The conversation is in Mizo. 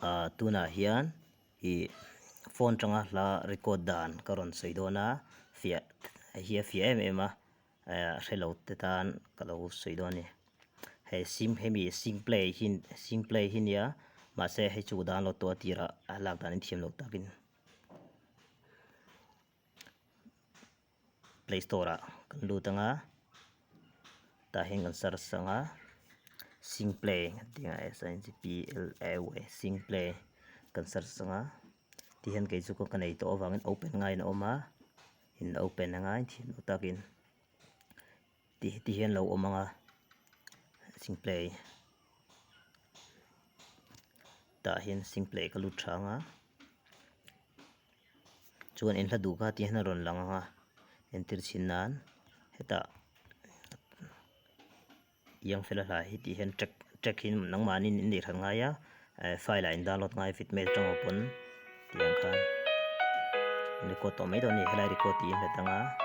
Ahh tunah hian ih phone tanga hla record dan ka rawn sawi dawn a fiah hi a fiah em em a eh hrelo te tan ka lo sawi dawn a ni hei sim hemi sing play hi sing play hi nia mahse hei chu download tawh a tirah a lak dan in thiam loh takin. Play store ah kan lut ang a tah hian kan search ang a sing play tih ang a s i n g p l a y sing play kan search ang a tihian kei chu ka nei tawh avangin open ngaiin a awm a in open ang a inthiam loh takin ti ti hian lo awm ang a sing play tah hian sing play ka lut tha ang a chuan in hla duh kha ti hian a rawn lang ang a entir chhin nan hetah iang fela hla hi tih hian track track hi nangmahni in neih hran ngai a eh file ah in download ngai fit mail atang pawh pawn tih ang khan in record tawh mai dawn a ni helai record tih in hmet ang a.